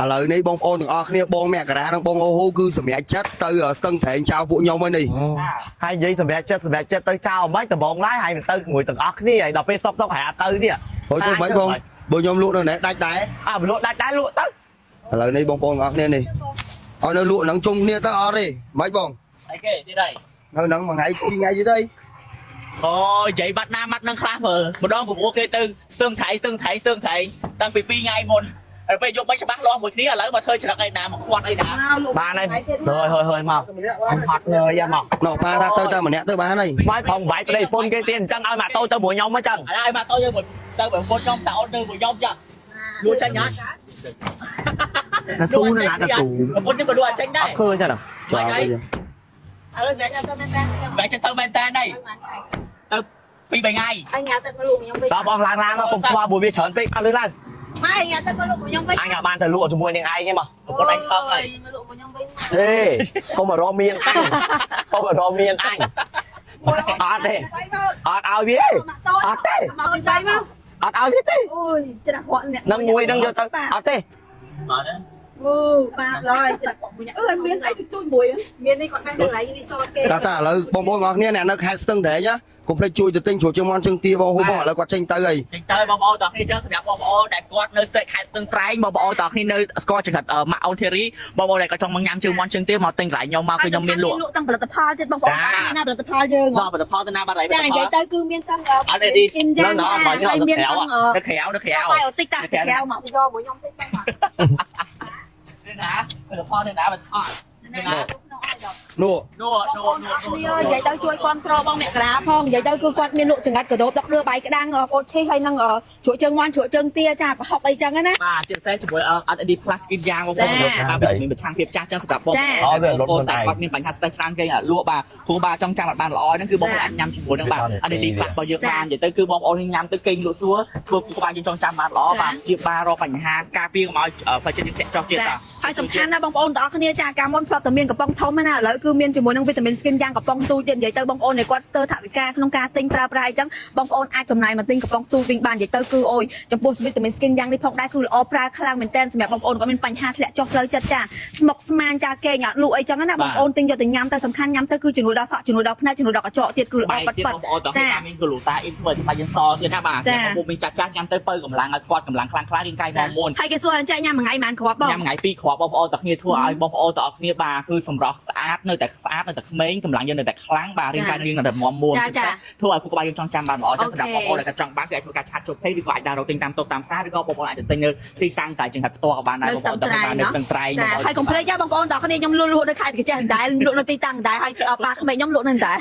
ឥឡូវនេះបងប្អូនទាំងអស់គ្នាបងមករានិងបងអូហ៊ូគឺសម្រាប់ចិត្តទៅស្ទឹងត្រែងចោលពួកខ្ញុំហើយនេះ ហើយនិយាយសម្រាប់ចិត្តសម្រាប់ចិត្តទៅចោលមិនដំបងឡើយហើយមិនទៅមួយទាំងអស់គ្នាហើយដល់ពេលសុកសុកហើយអត់ទៅទៀត ហើយទៅមិនបងបើខ្ញុំលក់នៅណែដាច់ដែរ អើលក់ដាច់ដែរលក់ទៅ ឥឡូវនេះបងប្អូនទាំងអស់គ្នានេះឲ្យនៅលក់នឹងជុំគ្នាទៅអត់ទេមិនបង អីគេទៀតហើយ នៅនឹងមួយថ្ងៃពីរថ្ងៃទៀតអី អូនិយាយបាត់ណាបាត់នឹងខ្លះមើលម្ដងពពួកគេទៅស្ទឹងថៃស្ទឹងថៃស្ទឹងថៃតាំងពី2ថ្ងៃមុនហើយពេលយកមិនច្បាស់លាស់មួយគ្នាឥឡូវមកធ្វើច្រឹកអីណាមកខ្វាត់អីណា បានហើយហើយហើយហើយមកខ្ញុំហត់នឿយមក ណោះប៉ាថាទៅតែម្នាក់ទៅបានហើយ បាយផងបាយប្តីប្រពន្ធគេទៀតអញ្ចឹងឲ្យម៉ាក់តូចទៅមួយខ្ញុំអញ្ចឹង ឥឡូវឲ្យមកតូចយើងទៅប្រពន្ធខ្ញុំតាអូនទៅមួយខ្ញុំចាលួចចេញហ៎ តាស៊ូណាណាតាស៊ូ ប្រពន្ធខ្ញុំក៏លួចអត់ចេញដែរ អត់ឃើញទេណា ចោលទៅ អើវិញទៅមែនតើ បែរចិត្តទៅមែនតើនេះទៅពីរបីថ្ងៃ អញញ៉ាំទឹកមកលក់ខ្ញុំវិញ ដល់បងឡើងឡើងមកកុំខ្វល់មួយវាច្រើនពេកអត់លឺឡើង ម៉ែញ៉ាំទឹកមកលក់ខ្ញុំវិញ អញអាចបានទៅលក់ជាមួយនឹងឯងទេមក ប្រពន្ធឯងខំហើយ មកលក់ខ្ញុំវិញ ទេកុំមករកមានអញកុំមករកមានអញអត់ទេអត់ឲ្យវាទេអត់ទេ មកវិញមក អត់ឲ្យវាទេ អូយច្រាស់គាត់អ្នក នឹងមួយនឹងយកទៅអត់ទេ បាទ អូបាទឡើយច្រាស់គាត់មួយអឺមានអីទូចមួយមាននេះគាត់បានកន្លែងរីសតគេ តាតាឥឡូវបងប្អូនទាំងអស់គ្នាអ្នកនៅខេត្តស្ទឹងត្រែងណាកុំភ្លេចជួយទៅទិញជ្រក់ជើងមាន់ជើងទាបងហ៊ូបងឥឡូវគាត់ចេញទៅហើយ ចេញទៅបងប្អូនតោះគ្នាចឹងសម្រាប់បងប្អូនដែលគាត់នៅស្ទេខេត្តស្ទឹងត្រែងបងប្អូនតោះគ្នានៅស្គាល់ចង្រិតម៉ាក់អូនធីរីបងប្អូនដែលគាត់ចង់មកញ៉ាំជើងមាន់ជើងទាមកទិញកន្លែងខ្ញុំមកគឺខ្ញុំមានលក់ លក់ទាំងផលិតផលទៀតបងប្អូនណាផលិតផលយើង ដល់ផលិតផលទៅណាបាត់ហើយ ចានិយាយទៅគឺមានទាំងគិនយ៉ាងហើយមានទាំង នៅក្រៅនៅក្រៅ បាយអូតិចតាក្រៅមកយកមួយខ្ញុំតិចមក នេះណាផលិតផលនេះណាផលិតផល ណា នោះ នោះនោះនោះនោះ និយាយទៅជួយគ្រប់គ្រងបងមករាផងនិយាយទៅគឺគាត់មានលក់ចង្កាត់កដោបដកដឿបាយក្តាំងអូតឈីហើយនឹងជ្រក់ជើងមាន់ជ្រក់ជើងទាចាប្រហុកអីចឹងណា បាទជាពិសេសជាមួយ LED Plus Skin យ៉ាងបងប្អូនបាទវីតាមីនប្រឆាំងភាពចាស់ចឹងសម្រាប់បងប្អូនតែគាត់មានបញ្ហា stress ច្រើនគេលក់បាទគ្រូបាទចង់ចាំបានល្អហ្នឹងគឺបងប្អូនអាចញ៉ាំជាមួយនឹងបាទ LED Plus របស់យើងបាននិយាយទៅគឺបងប្អូនញ៉ាំទៅគេងលក់ស្រួលធ្វើគ្រូបាទយើងចង់ចាំបានល្អបាទជាបានរកបញ្ហាការពារកុំឲ្យផ្លូវចិត្តយើងធ្លាក់ចុះទៀតបាទ ហើយសំខាន់ណាបងប្អូនទាំងអស់គ្នាចាកាលមុនធ្លាប់តែមានកំប៉ុងធំណាឥឡូវគឺមានជាមួយនឹងវីតាមីន skin យ៉ាងកំប៉ុងទូចទៀតនិយាយទៅបងប្អូនដែលគាត់ស្ទើរថវិកាក្នុងការទិញប្រើប្រាស់អីចឹងបងប្អូនអាចចំណាយមកទិញកំប៉ុងទូចវិញបាននិយាយទៅគឺអូយចំពោះវីតាមីន skin យ៉ាងនេះផងដែរគឺល្អប្រើខ្លាំងមែនទែនសម្រាប់បងប្អូនគាត់មានបញ្ហាធ្លាក់ចុះផ្លូវចិត្តចាស្មុកស្មាញចាគេងអត់លក់អីចឹងណាបងប្អូនទិញយកទៅញ៉ាំទៅសំខាន់ញ៉ាំទៅគឺជំនួយដល់សក់ជំនួយដល់ភ្នែកជំនួយដល់កញ្ចក់ទៀតគឺល្អប៉ិតប៉ិត បងប្អូនតោះគេមានក្លូតាអ៊ីនធ្វើឲ្យស្បែកយើងសទៀតណាបាទបងប្អូនមានចាស់ចាស់ញ៉ាំទៅបើកម្លាំងឲ្យគាត់កម្លាំងខ្លាំងខ្លាំងរាងកាយមកមុន ហើយគេសួរអញ្ចឹងញ៉ាំមួយថ្ងៃប៉ុន្មានគ្រាប់បង ញ៉ាំថ្ងៃពីរគ្រាប់បងប្អូនទាំងគ្នាធ្វើឲ្យបងប្អូនទាំងអស់គ្នាបាទគឺសម្រស់ស្អាតនៅតែស្អាតនៅតែក្មេងកម្លាំងយើងនៅតែខ្លាំងបាទរាងកាយយើងនៅតែមាំមួនធ្វើឲ្យខួរក្បាលយើងចង់ចាំបានល្អចឹងសម្រាប់បងប្អូនដែលចង់បានគឺអាចធ្វើការ chat ចូល page ឬក៏អាចដើររកទិញតាមតូបតាមផ្សារឬក៏បងប្អូនអាចទៅទិញនៅទីតាំងតែចង្ហាន់ផ្ទាល់ក៏បានដែរបងប្អូនទាំងបាននៅស្ទឹងត្រែង ចាហើយកុំភ្លេចបងប្អូនទាំងគ្នាខ្ញុំលក់លក់នៅខេត្តក្រចេះដែរលក់នៅទីតាំងដែរហើយប៉ាក្មេងខ្ញុំលក់នៅដែរ